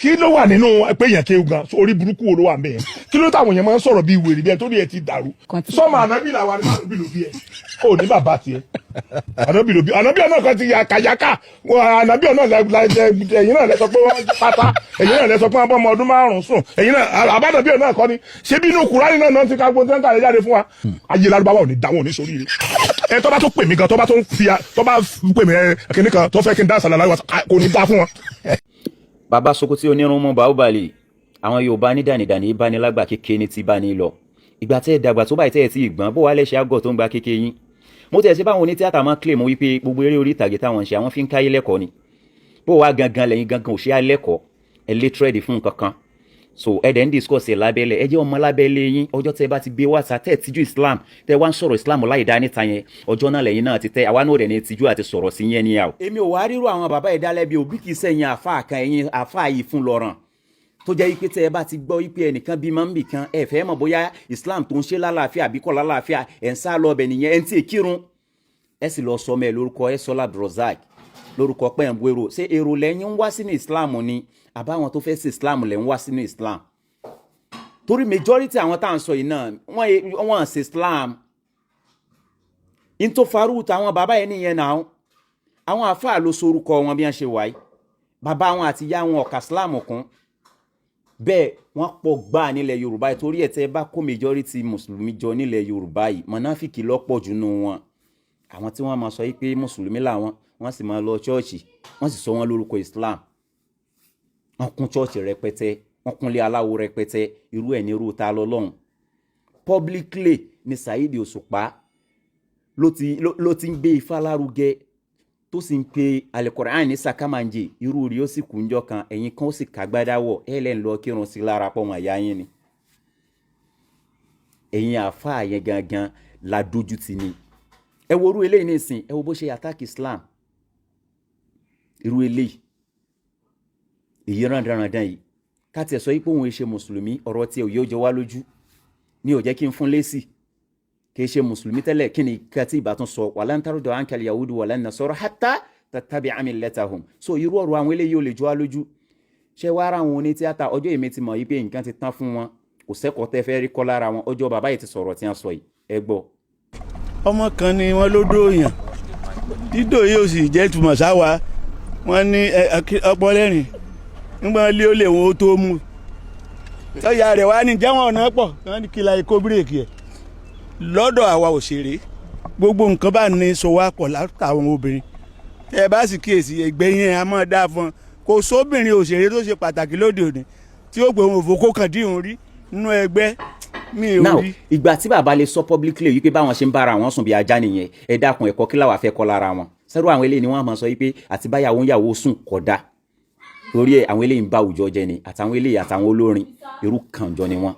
Kí ló wà nínú pé èèyàn kéwù gan? Orí burúkú wo ló wà nbẹ yẹn? Kí ló táwọn èèyàn máa ń sọ̀rọ̀ bíi wèrè, bí ẹ tó rí ẹ ti dàrú? Sọmọ ànábì làwọn ànábì ló bí ẹ ò ní bàbá tiẹ̀. Ànábì ló bí ànábì ọ̀nà kan ti yàkàyàkà. Ànábì ọ̀nà ẹ̀yìn náà lẹ sọ pé wọ́n pátá, ẹ̀yìn náà lẹ sọ pé wọ́n bọ́ ọmọ ọdún 5 sùn, ẹ̀yìn náà àbádàbí ọ̀nà kọ́ ni. Ṣé bí inú Kùránì náà ti ká gbóntẹ́ ń kàlẹ́ jáde fún wa? Ayé Lárúbáwá ò ní dáwọn ò ní sórí rẹ̀. Ẹ tó bá tó pè mí gan, tó bá tó fi tó bá pè mí, ẹ kíní kan tó fẹ́ kí n dá sàlàyé wa, kò ní dá fún wọn. Bàbá Sokoti onírúnmú Báúbàlì, àwọn Yorùbá ní dànìdànì ìbánilágbà kékeré ní ti bá ní lọ. Ìgbà tẹ́ ẹ dàgbà tó báyìí, tẹ́ ẹ ti gbọ́n bó wàá lẹ́sẹ̀ àgọ́ tó ń gba kékeré yín. Mo tẹ̀ sí báwọn onítíátà máa claim wípé gbogbo eré orí ìtàgé táwọn ń ṣe, àwọn fi ń káyé lẹ́kọ̀ọ́ ni. Bó wàá gangan lẹ́yìn gangan ò ṣe á lẹ́kọ̀ọ́ ẹ lé fún nǹkan kan. So ẹ dẹ̀ ń discuss ẹ̀ lábẹ́lẹ̀, ẹ jẹ́ ọmọ lábẹ́lẹ̀ yín. Ọjọ́ tẹ́ bá ti gbé wá ta, tẹ́ ẹ tijú Islam, tẹ́ wá ń sọ̀rọ̀ Islam láì dá níta yẹn, ọjọ́ náà lẹ́yìn náà ti tẹ́. Àwa náà dẹ̀ ní tijú àti sọ̀rọ̀ sí yẹn níyàwó. Èmi ò wá rírò àwọn bàbá ìdálẹ́bi òbí, kì í sẹ́yìn àáfàá kan, ẹ̀yìn àáfàá yìí fún lọ́ràn tó jẹ́ wípé tẹ́ ẹ bá ti gbọ́ wípé ẹnìkan bí máa ń bì kan, ẹ fẹ́ mọ̀ bóyá Islam tó ń ṣe lálàáfíà àbí kò lálàáfíà, ẹ̀ ń sá lọ ọbẹ̀ nìyẹn. Ẹ̀ ń tí ì kírun, ẹ sì lọ sọmọ ẹ lórúkọ, ẹ sọ Abdulrozak lórúkọ pẹ́ ń bu èrò. Ṣé èrò lẹ́yìn ń wá sínú Islam ni, àbáwọn tó fẹ́ sí Islam lẹ́ ń wá sínú Islam? Torí majority àwọn tá à ń sọ yìí náà, wọ́n ṣe Islam. In tó farú táwọn bàbá yẹn nìyẹn náà. Àwọn àáfàá ló sorúkọ wọn bí wọ́n ṣe wáyé. Bàbá wọn àti ìyá wọn ọ̀kà Islam kún bẹ́ẹ̀, wọ́n pọ̀ gbáà nílẹ̀ Yorùbá yìí. Torí ẹ̀, tẹ́ bá kó majority mùsùlùmí jọ nílẹ̀ Yorùbá yìí, mọ̀náfìkì lọ́pọ̀ jù nù wọn. Àwọn tí wọ́n máa sọ yìí pé mùsùlùmí làwọn, wọ́n sì máa lọ chọ́ọ̀chì, wọ́n sì sọ wọ́n lórúkọ Islam. Wọ́n kún chọ́ọ̀chì rẹpẹtẹ, wọ́n kúnlé aláwo rẹpẹtẹ. Irú ẹ̀ ní irú ta lọ́lọ́run. Publicly ni Saheed Òṣùpá ló ti ń gbé ifá lárugẹ, tó sì ń pe Alukoran ní sakamanje. Irú rí ó sì kú njọ́ kan, ẹ̀yin kan ó sì kàgbádá wọ̀, ẹ̀ lẹ́nu lọ kírun sí lára pọ̀ wọ́n àyà yín ni. Ẹ̀yin àáfàá yẹn gangan la dojú ti ni. Ẹ wo irú eléyìí nísìn, ẹ wo bó ṣe attack Islam. Irú eléyìí, èyí rándanrandan yìí, ká tiẹ̀ sọ pé òun ṣe mùsùlùmí, ọ̀rọ̀ tí ò yóò jọ wá lójú ní ò jẹ́ kí n fún lésì. Kì í ṣe mùsùlùmí tẹ́lẹ̀. Kí ni ká tí ìbátan sọ? Walan tarda ankal yahudu walan nasara hatta tattabi'a millatahum. So irú ọ̀rọ̀ àwọn eléyìí ò lè jọ wá lójú. Ṣé wàá ra àwọn onítíátà? Ọjọ́ èmi ti mọ̀ yí pé nǹkan ti tán fún wọn, kò sẹ́kọ̀ọ́ tẹ́ fẹ́ rí kọ́ lára wọn. Ọjọ́ bàbá yìí ti sọ̀rọ̀ tí wọ́n sọ yìí, ẹ gbọ́. Ọmọ kan ni wọ́n ló dóòyàn dídò yìí, ò sì jẹ́ ìtumọ̀ sáwa. Wọ́n ní ọpọlẹ́rìn nígbà lé ó lè wọ́n ó tó mú sọ́yà rẹ̀ wá ní jẹ́wọ̀n ọ̀nà pọ̀. Wọ́n ní kí la ikó bírèkì ẹ̀ lọ́dọ̀ àwa òṣèré. Gbogbo nǹkan bá ní so wá pọ̀ látàwọn obìnrin. Tẹ́ ẹ bá sì kíyèsí, ẹgbẹ́ yẹn a máa dáa fún ọ. Kò sóbìnrin òṣèré tó ṣe pàtàkì lóde òní tí ó pè wọn òfò kàn dín òun rí nínú ẹgbẹ́ mi ò Now rí. ìgbà tí bàbá lè sọ publicly wípé báwọn ṣe ń bára wọn sùn bí ajá nìyẹn, ẹ dákun, ẹ̀kọ́ kí làwa fẹ́ kọ́ lára wọn? Sẹ́rù àwọn eléyìí ni wọ́n máa sọ wípé àti báyàwó ń yàwó sùn kódà. Torí ẹ, àwọn eléyìí ń bá àwùjọ jẹ ni. Àtàwọn eléyìí àtàwọn olórin, irú kan jọ ni wọ́n.